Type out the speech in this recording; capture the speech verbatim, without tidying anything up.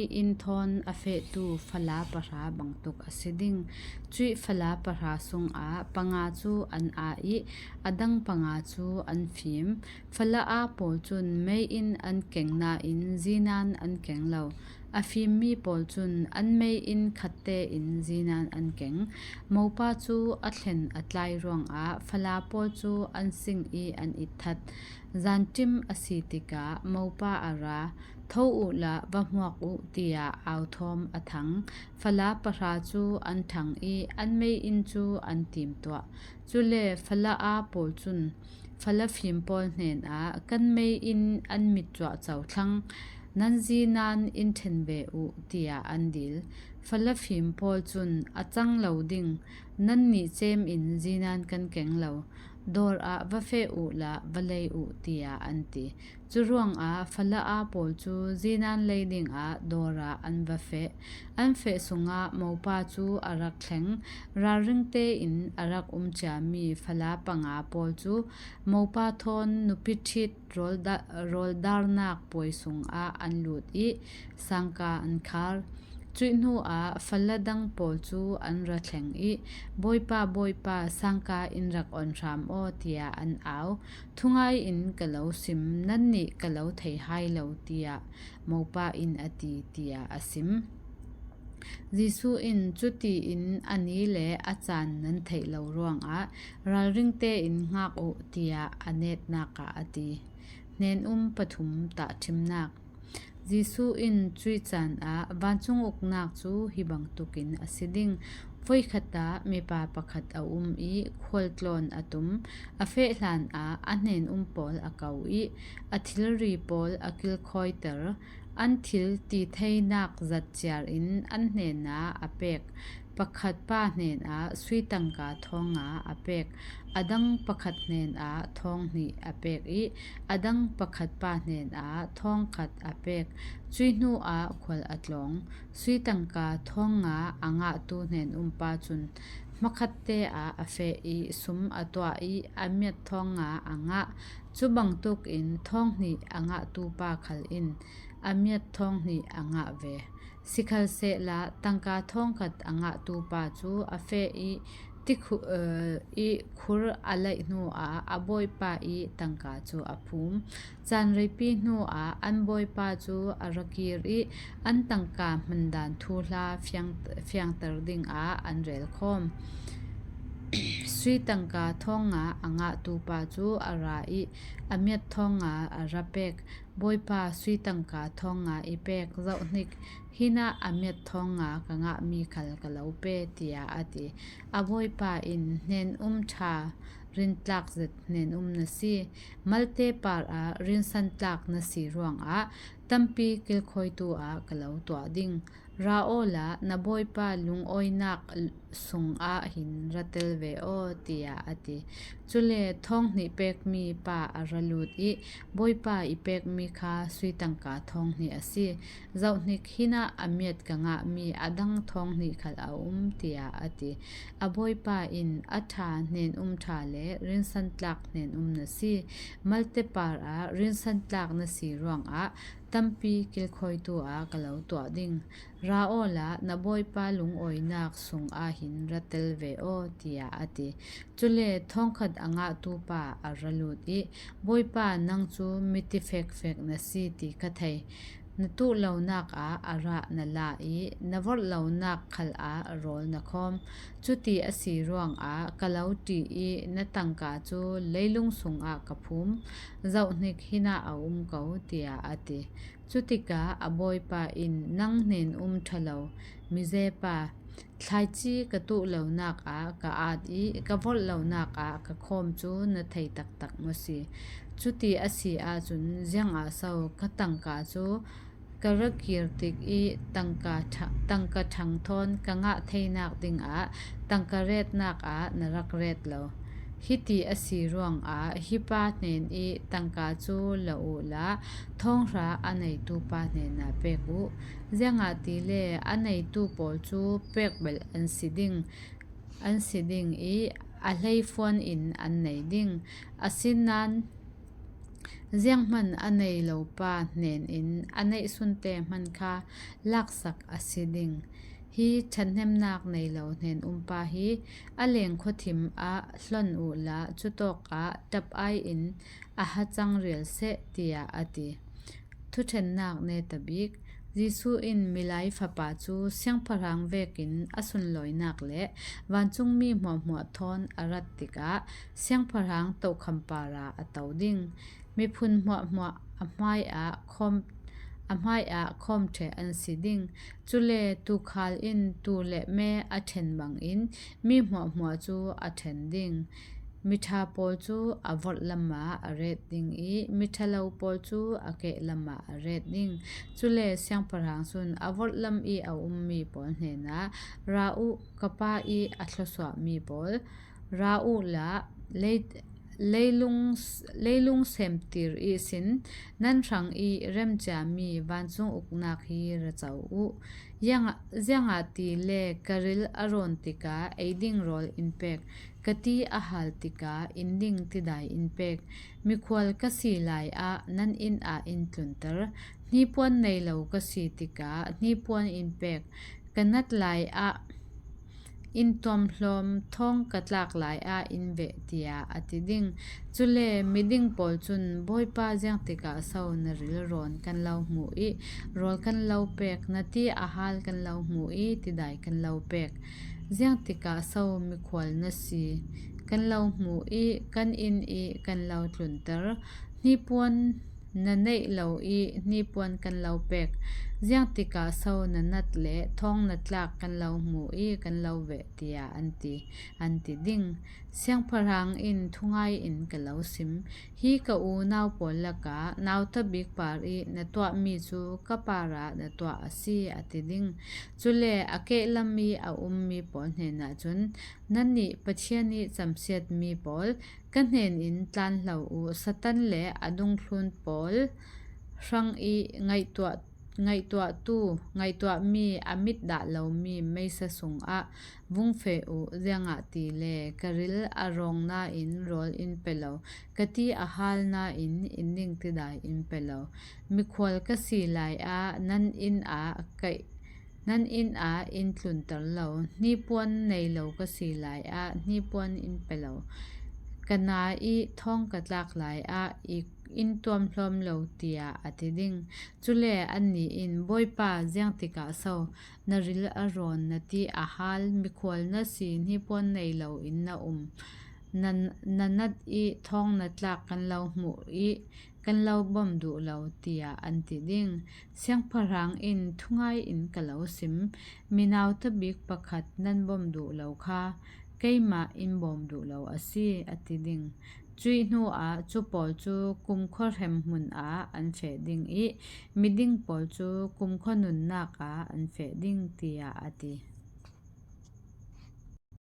in thawn a fehtu fala pahra bangtuk a si ding. Cuih fala pahra sungah panga cu an aa ih a dang panga cu an fim. Fala aa pawl cun mei in an keng nain zinan an keng lo. A fimmi pawl cun an mei in khat tein zinan an keng. Mopa cu a thlen a tlai ruangah fala pawl cu an sing ih an itthat. Zanṭim a si tikah mopa a ra, "Tho uhla va hmuak uh," tiah au thawm a thang. Fala pahra cu an ṭhang ih an mei in cu an timtuah. Cule fala aa pawl cun fala fim pawl hnenah, "Kan mei in an mit cuahco thlang, nan zinan in ṭhen ve uh," tiah an dil. Fala fim pawl cun, "A cang lo ding, nannih cem in zinan kan keng lo. Dawr ah va feh uhla va lei uh," tiah an ti. Curuangah fala aa pawl cu zinan lei dingah dawr ah an va feh. An feh sungah mopa cu a rak thleng. Ralring tein a rak um ciami fala panga pawl cu mopa thawn nupi ṭhit rawl da-, rawl darnak puai sungah an lut ih sangka an khar. Cuih hnuah fala dang pawl cu an ra thleng ih, "Bawipa, Bawipa, sangka in rak on hram aw," tiah an au. "Thungai in ka lo sim, nannih ka lo thei hai lo," tiah mopa in a ti, tiah a sim. Jesuh in, "Cutiin a ni le a caan nan theih lo ruangah ralring tein hngak uh," tiah a netnak ah a ti. Hnen-um pathum tahṭhimnak. Jesuh in, "Cuih caan ah vancung uknak cu hi bangtukin a si ding. Voikhat ah mipa pakhat a um ih khualtlawn a tum. A feh hlanah a hnen-um pawl a ko ih a thilri pawl a kilkhawiter. An thil ti theinak zat ciar in an hnenah a pek. Pakhat pa hnenah sui tangka thawng nga a pek, a dang pakhat hnenah thawng hnih a pek ih a dang pakhat pa hnenah thawng khat a pek. Cuih hnuah khual a tlawng. Sui tangka thawng nga a ngahtu hnen-um pa cun hmakhatte ah a feh ih sum a tuah ih a miat thawng nga a ngah. Cu bangtuk in thawng hnih a ngahtu pa khal in a miat thawng hnih a ngah ve. Sikhalsehla tangka thawngkhat a ngahtu pa cu a feh ih tikhu-, eh, ih khur a laih hnuah a bawipa ih tangka cu a phum. Caan reipi hnuah an bawipa cu a ra kir ih an tangka hmandan thuhla fiang-, fiangter dingah an relkhawm. Sui tangka thawng nga a ngahtu pa cu a ra ih a miat thawng nga a ra pek. 'Bawipa, sui tangka thawng nga i pek, zohhnik hinah a miat thawng nga ka ngahmi khal ka lo pe,' tiah a ti. A bawipa in, 'Hnen-um ṭha, rintlak zet hnen-um na si. Malte parah rinsantlak na si ruangah tampi kilkhawitu ah ka lo tuah ding. Ra awla na bawipa lungawinak sungah hin ra tel ve aw,' tiah a ti. Cule thawng hnih pekmi pa a ra lut ih, 'Bawipa, i pekmi kha sui tangka thawng hnih a si. Zohhnik hinah a miat ka ngahmi a dang thawng hnih khal a um,' tiah a ti. A bawipa in, 'A ṭha, hnen-um ṭha le rinsantlak hnen-um na si. Malte parah rinsantlak na si ruangah tampi kilkhawitu ah ka lo tuah ding. Ra awla na bawipa lungawinak sungah hin ra tel ve aw,' tiah a ti. Cule thawngkhat a ngahtu pa a ra lut ih, 'Bawipa, nang cu mi tifekfek na si ti ka thei. Na tuh lonak ah a rah na la ih na vorh lonak khal ah rawl na khawm. Cuti a si ruangah ka lo ṭih ih na tangka cu leilung sungah ka phum. Zohhnik hinah a um ko,' tiah a ti. Cutikah a bawipa in, 'Nang hnen-um ṭha lo mizepa, thlaici ka tuh lonak ah ka at ih ka vorh lonak ah ka khawm cu na thei taktak maw si? Cuti a si ahcun ziangah so ka tangka cu ka ra kir tik ih tangka ṭha-, tangka ṭhang thawn ka ngah theinak dingah tangka retnak ah na rak ret lo? Hiti a si ruangah hi pa hnen ih tangka cu lo uhla, thawng hra a neitu pa hnenah pek uh. Ziangahtile a neitu pawl cu pek belh an si ding, an si ding ih a hleifuan in an nei ding. Asinain Zianghman a nei lo pa hnenin a neihsunte hman kha laksak a si ding. Hi ṭhathnemnak nei lo hnen um pa hi a leng khuathim ah hlon uhla, cutawkah ṭap ai-in a ha cang rial seh, tiah a ti. Thuṭhennak netabik. Jesuh in Milai Fapa cu siangpahrang vekin a sunlawinak le vancungmi hmuahhmuah thawn a rat tikah siangpahrang tokham parah a to ding. Miphun hmuahhmuah a hmaiah khawm, a hmaiah khawm ṭheh an si ding. Cule tuukhal in tuu le me a ṭhen bangin mi hmuahhmuah cu a ṭhen ding. Miṭha pawl cu a vorh lamah a ret ding i miṭha lo pawl cu a keh lamah a ret ding. Cule siangpahrang cun a vorh lam i a ummi pawl hnenah, "Ra uh, ka Pa i a thluasuahmi pawl, ra uhla lei, leilung, leilung semtir ihsin nan hrang i remciami vancung uknak hi ra co uh. Ziangah, ziangahtile ka ril a rawn tikah ei ding rawl in pek, ka ti a hal tikah in ding tidai in pek. Mikhual ka si lai-ah nan inn ah in tlunter. Hnipuan nei lo ka si tikah hnipuan in pek. Ka nat lai-ah in tuamhlawm, thawng ka tlak lai-ah in veh," tiah a ti ding. Cule miding pawl cun, "Bawipa, ziangtikah so na ril rawn kan lo hmuh i rawl kan lo pek, na ti a hal kan lo hmuh i tidai kan lo pek? Ziangtikah so mikhual na si kan lo hmuh i kan inn i kan lo tlunter? Hnipuan na neih lo i hnipuan kan lo pek. Ziangtikah so na nat le thawng na tlak kan lo hmuh i kan lo veh?" tiah an ti, an ti ding. Siangpahrang in, "Thungai in ka lo sim, hi ka unau pawl lakah nauta bik par i na tuahmi cu ka parah na tuah a si," a ti ding. Cule a kehlam i a ummi pawl hnenah cun, "Nannih Pathian i camsiatmi pawl, ka hnenin tlanhlo uh. Satan le a dungthlun pawl hrang i ngaihtuah, ngaihtuahtu, ngaihtuahmi a mit dah lomi meisa sungah vung feh uh. Ziangahtile ka ril a rawng nain rawl in pe lo, ka ti a hal nain in ding tidai in pe lo. Mikhual ka si lai-ah nan inn ah ka, nan inn ah in tlunter lo. Hnipuan nei lo ka si lai-ah hnipuan in pe lo. Ka na i thawng ka tlak lai-ah i in tuamhlawm lo," tiah a ti ding. Cule annih in, "Bawipa, ziangtikah so na ril a rawn, na ti a hal, mikhual na si, hnipuan nei loin na um, na, na nat i thawng na tlak kan lo hmuh i kan lo bawm duh lo?" tiah an ti ding. Siangpahrang in, "Thungai in ka lo sim, mi nauta bik pakhat nan bawm duh lo kha keimah in bawm duh lo a si," a ti ding. Cuih hnuah cu pawl cu kumkhua hrem hmun ah an feh ding i miding pawl cu kumkhua nunnak ah an feh ding, tiah a ti.